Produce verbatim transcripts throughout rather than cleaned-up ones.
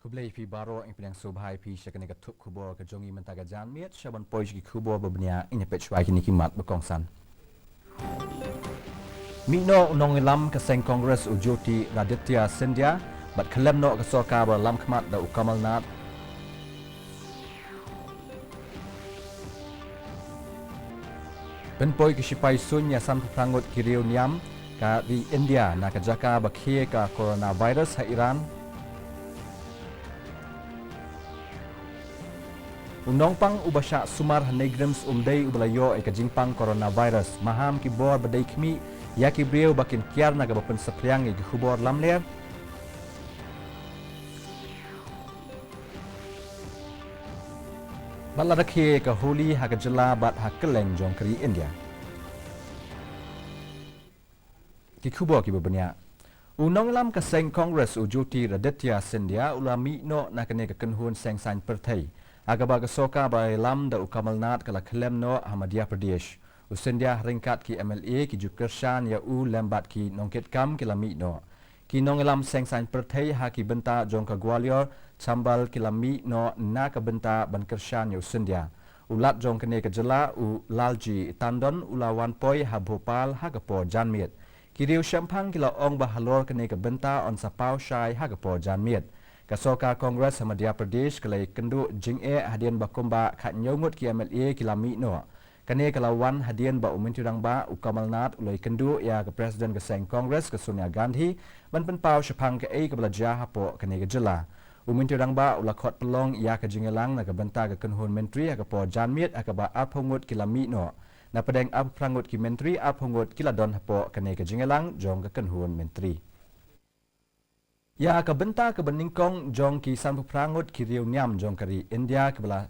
Khublei phi baroh, ngi pdiang sngewbha ïa phi sha kane ka thup khubor ka jong ngi mynta ka janmiet. Sha ban poi sha ki khubor ba bniah, ngin ïa peit shuwa kine ki mat ba kongsan. Mih noh u nongïalam ka seng Congress u Jyotiraditya Scindia bad khyllem noh ka sorkar ba lam khmat da u Kamal Nath. Pynpoi ki shipai suiñ ïa sanphew phra ngut ki riewniam ka ri India na ka jaka ba khie ka coronavirus ha Iran. U nongpang uba shah sumar ha NEIGRIHMS um dei uba la ïoh ïa ka jingpang coronavirus. Maham ki bor ba dei khmih ïa ki briew ba kin kiar na kaba pynsaphriang ïa ki khubor lamler. Bad la da khie ka Holi ha ka jylla bad ha kylleng jong ka ri India. Ki khubor kiba bniah. U nongïalam ka seng Congress u Jyotiraditya Scindia u la mih noh na kane ka kynhun seng saiñ pyrthei ha kaba ka sorkar ba ïalam da u Kamal Nath ka la khyllem noh ha Madhya Pradesh. U Scindia ryngkat ki MLA ki ju kyrshan ïa u lem bad ki nongkitkam ki la mih noh. Ki nongïalam seng saiñ pyrthei ha ki bynta jong ka Gwalior, Chambal ki la mih noh na ka bynta ban kyrshan ïa u Scindia. U Lat jong kane ka jylla u Lalji Tandon u la wan poi ha Bhopal ha ka por janmiet. Ki riewshemphang ki la ong ba halor kane ka bynta yn sa paw shai ha ka por janmiet. Ka sorkar Congress ha Madhya Pradesh ka la ïakynduh jingeh hadien ba kumba khathynñiew ngut ki MLA ki la mih noh. Kane ka la wan hadien ba u Myntri Rangbah u Kamal Nath u la ïakynduh ïa ka President ka seng Congress ka Sonia Gandhi ban pynpaw shaphang kaei kaba la jia hapoh kane ka jylla. U Myntri Rangbah u la khot pynlong ïa ka jingïalang na ka bynta ka kynhun myntri ha ka por janmiet ha kaba arphew ngut ki la mih noh. Na pdeng arphew phra ngut ki myntri, arphew ngut ki la don hapoh kane ka jingïalang jong ka kynhun myntri. Ïa ka bynta kaba nyngkong jong ki sanphew phra ngut ki riewniam jong ka ri India kiba la,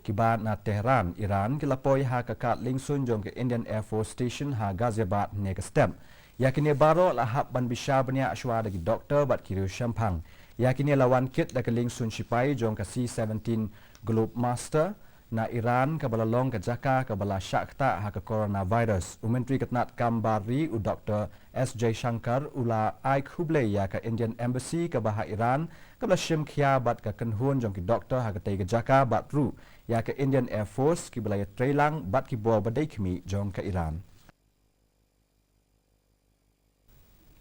kiba na Tehran, Iran, ki la poi ha ka kad liengsuiñ jong ka Indian Air Force Station ha Ghaziabad hynne ka step. Ïa kine baroh la hap ban bishar bniah shuwa da ki doktor bad ki riewshemphang. Ïa kine la wan kit da ka liengsuiñ shipai jong ka C seventeen Globemaster na Iran kaba la long ka jaka kaba la shah ktah ha ka coronavirus. U Myntri ka tnad kam bar ri u Doktor S Jaishankar u la ai khublei ïa ka Indian Embassy kaba ha Iran kaba la shim khia bad ka kynhun jong ki doktor ha katei ka jaka bad ruh ïa ka Indian Air Force kiba la ïatreilang bad ki bor ba dei khmih jong ka Iran.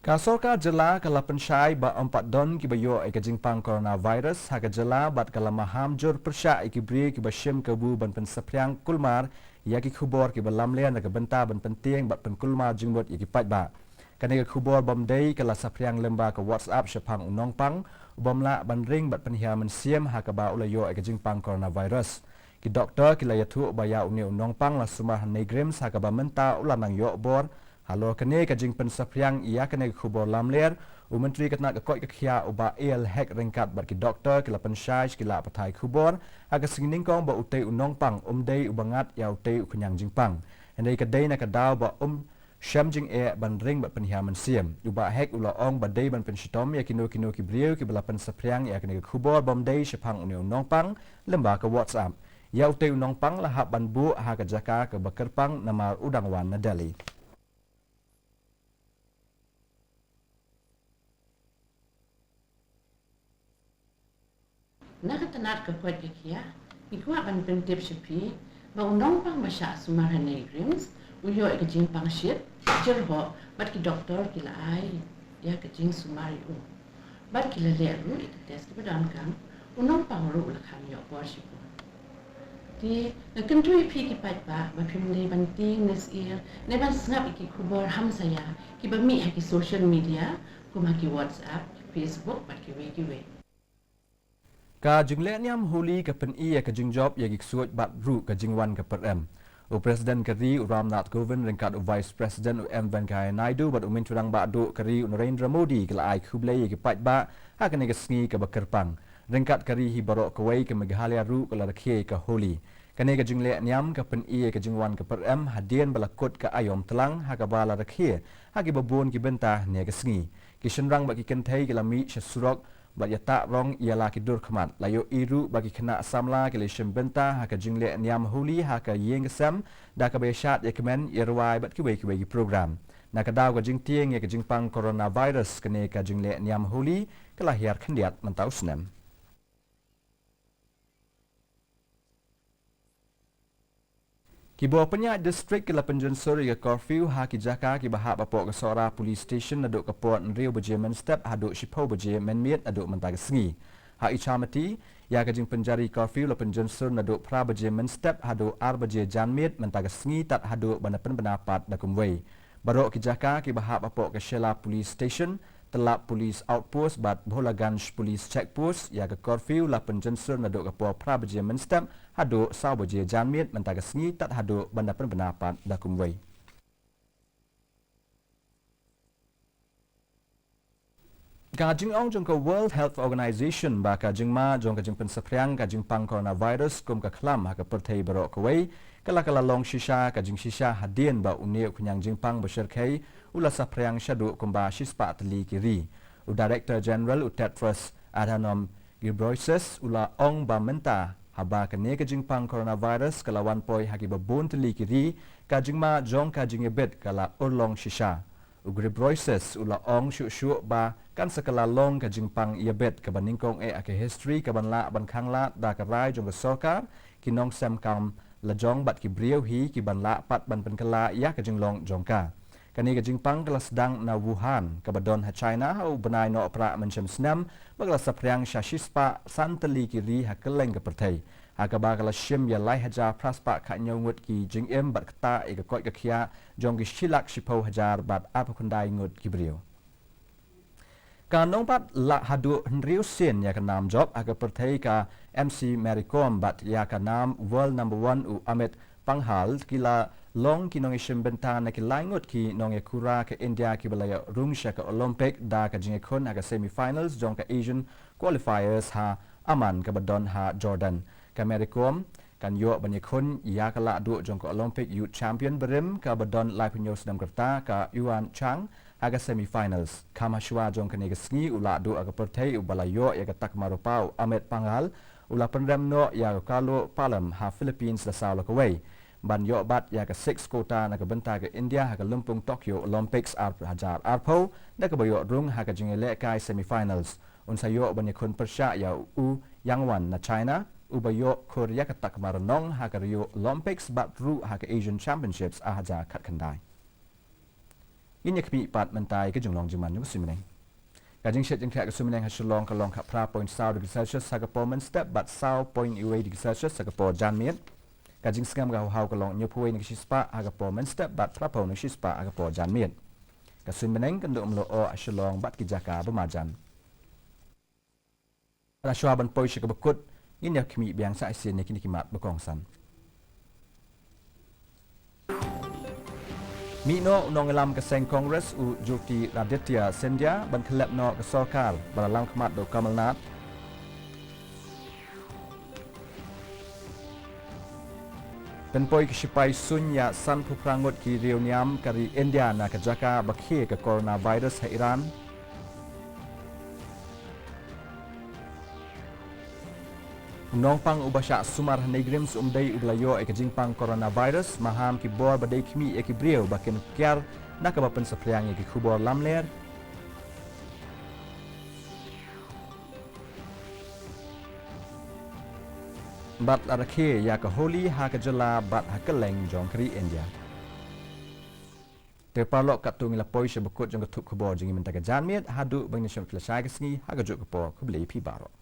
Ka sorkar jylla ka la pynshai ba ym pat don kiba ïoh ïa ka jingpang coronavirus ha ka jylla bad ka la maham jur pyrshah ïa ki briew kiba shim kabu ban pynsaphriang kulmar ïa ki khubor kiba lamler na ka bynta ban pyntieng bad pynkulmar jingmut ïa ki paidbah. Kane ka khubor bym dei ka la saphriang lyngba ka WhatsApp shaphang u nongpang u bym lah ban ring bad pynhiar mynsiem ha kaba u la ïoh ïa ka jingpang coronavirus. Ki doktor ki la ïathuh ba ïa une u nongpang la sumar ha NEIGRIHMS ha kaba mynta u la nang ïoh bor. Halor kane ka jingpynsaphriang ïa kane ka khubor lamler, u Myntri ka tnad ka koit ka khiah u Bah A L Hek ryngkat bad ki doktor ki la pynshai sha ki lad pathai khubor ha ka sngi nyngkong ba utei u nongpang um dei uba ngat ïa utei u khñiang jingpang. Hynrei ka dei na ka daw ba um shem jingeh ban ring bad pynhiar mynsiem. U Bah Hek u la ong ba dei ban pynshitom ïa kino kino ki briew kiba la pynsaphriang ïa kane ka khubor bym dei shaphang une u nongpang lyngba ka WhatsApp. Ïa utei u nongpang la hap ban buh ha ka jaka kaba kyrpang namar u dang wan na Delhi. Na ka tnad ka koit ka khiah, ngi kwah ban pyntip sha phi ba u nongpang ba shah sumar ha NEIGRIHMS u ïoh ïa ka jingpang shit, jyrhoh bad ki doktor ki la ai ïa ka jingsumar ïa u. Bad ki la leh ruh ïa ki test kiba donkam, u nongpang ruh u la kham ïoh bor shibun. Te nga kyntu ïa phi ki paidbah ba phim dei ban tieng ne syier ne ban sngap ïa ki khubor hamsaïa kiba mih ha ki social media kum ha ki WhatsApp, ki Facebook bad kiwei kiwei. Ka jingleh niam Holi ka pyni ïa ka jingjop ïa ki ksuid bad ruh ka jingwan ka pyrem. U President ka ri u Ram Nath Kovind ryngkat u Vice President u M Venkaiah Naidu bad u Myntri Rangbah Duh ka ri u Narendra Modi ki la ai khublei ïa ki paidbah ha kane ka sngi kaba kyrpang. Ryngkat ka ri hi baroh kawei, ka Meghalaya ruh ka la rakhe ïa ka Holi. Kane ka jingleh niam ka pyni ïa ka jingwan ka pyrem hadien ba la kut ka aïom tlang ha kaba la rakhe ha kiba bun ki bynta hynne ka sngi. Ki shynrang bad ki kynthei ki la mih sha surok bad ïatah rong ïa la ki dur khmat. La ïohi ruh ba ki khynnah samla ki la shim bynta ha ka jingleh niam Holi ha ka ïing ka sem da kaba ïashad ïakmen, ïarwai bad kiwei kiwei ki program. Na ka daw ka jingtieng ïa ka jingpang coronavirus, kane ka jingleh niam Holi ka la hiar khyndiat mynta u snem. Ki bor pynïaid district ki la pynjynsur ïa ka curfew ha ki jaka kiba hap hapoh ka Sohra Police Station naduh ka por hynriew baje mynstep haduh shiphew baje mynmiet naduh mynta ka sngi. Ha Ichamati, ïa ka jingpynjari curfew la pynjynsur naduh phra baje mynstep haduh ar baje janmiet mynta ka sngi tad haduh ban da pynbna pat da kumwei. Baroh ki jaka kiba hap hapoh ka Shella Police Station, Talab Police Outpost bad Bholaganj Police Checkpost, ïa ka curfew la pynjynsur naduh ka por phra baje mynstep haduh saw baje janmiet mynta ka sngi tad haduh ban da pynbna pat da kumwei. Ka jingong jong ka World Health Organization ba ka jingma jong ka jingpynsaphriang ka jingpang coronavirus kum ka khlam ha ka pyrthei baroh kawei, ka la ka la long shisha ka jingshisha hadien ba une u khñiang jingpang ba shyrkhei u la saphriang shaduh kumba shispah tylli ki ri. U Director General u Tedros Adhanom Ghebreyesus u la ong ba mynta haba kane ka jingpang coronavirus ka la wan poi ha kiba bun tylli ki ri, ka jingma jong ka jingïabit ka la urlong shisha. U Ghebreyesus u la ong shuh shuh ba kan sa ka la long ka jingpang ïabit kaba nyngkong eh ha ka history kaban lah ban khanglad da ka rai jong ka sorkar, ki nongsem kam lajong bad ki briew hi kiban lah pat ban pynkylla ïa ka jinglong jong ka. Kane ka jingpang ka la sdang na Wuhan kaba don ha China ha u bnai Nohprah mynshem snem, ba ka la saphriang sha shispah san tylli ki ri ha kylleng ka pyrthei, ha kaba ka la shim ïa lai hajar phra spah khathynñiew ngut ki jingim bad ktah ïa ka koit ka khiah jong ki shilak shiphew hajar bad arphew khyndai ngut ki briew. Ka nongbat lah haduh hynriew sien ïa ka nam jop ha ka pyrthei, ka M C Mary Kom, bad ïa ka nam world number one u Amit Panghal, ki la long ki nongïashim bynta na ki lai ngut ki nongïakura ka India kiba la ïoh rung sha ka Olympic da ka jingïakhun ha ka semi-finals jong ka Asian Qualifiers ha Amman kaba don ha Jordan. Ka Mary Kom kan ïoh ban ïakhun ïa ka lahduh jong ka Olympic Youth Champion barim kaba don laiphew hynñiew snem ka rta, ka Yuan Chang, ha ka semi-finals. Kham ha shuwa jong kane ka sngi u lahduh ha ka pyrthei uba la ïoh ïa ka takma rupa u Amit Panghal u la pynrem noh ïa ka Carlo Palem ha Philippines la saw la kawei ban ïoh bat ïa ka six quota na ka bynta ka India ha ka lympung Tokyo Olympics ar hajar arphew, da kaba ïoh rung ha ka jingïalehkai semi-finals. Un sa ïoh ban ïakhun pyrshah ïa u Yang Wan na China, uba ïoh khur ïa ka takma rnong ha ka Rio Olympics bad ruh ha ka Asian Championships ar hajar khatkhyndai. Ngin ïa khmih pat mynta ïa ka jinglong jingman jong ka suiñ bneng. Ka jingshit jingkhiah ka suiñ bneng ha Shillong ka long khatphra point saw degree Celsius ha ka por mynstep bad saw point wei degree Celsius ha ka por janmiet. Ka jingsngem ka hawhaw ka long hynñiewphew wei na ka shispah ha ka por mynstep bad phraphew na ka shispah ha ka por janmiet. Ka suiñ bneng kan duh mluh ha Shillong bad ki jaka ba marjan. Hashwa ban poi sha kaba kut, ngin ïa khmih biang sa shisien ïa kine ki mat ba kongsan. Mih noh u nongïalam ka seng Congress u Jyotiraditya Scindia ban khyllep noh ka sorkar ba la lam khmat da u Kamal Nath. Pynpoi ki shipai suiñ ïa sanphew phra ngut ki riewniam ka ri India na ka jaka ba khie ka coronavirus ha Iran. U nongpang uba shah sumar ha NEIGRIHMS um dei uba la ïoh ïa ka jingpang coronavirus, maham ki bor ba dei khmih ïa ki briew ba kin kiar na kaba pynsaphriang ïa ki khubor lamler. Bad la rakhe ïa ka Holi ha ka jylla bad ha kylleng jong ka ri India. Te paralok, katto ngi la poi sha ba kut jong ka thup khubor jong ngi mynta ka janmiet, haduh ban ïashem phi lashai ka sngi ha kajuh ka por, khublei phi baroh.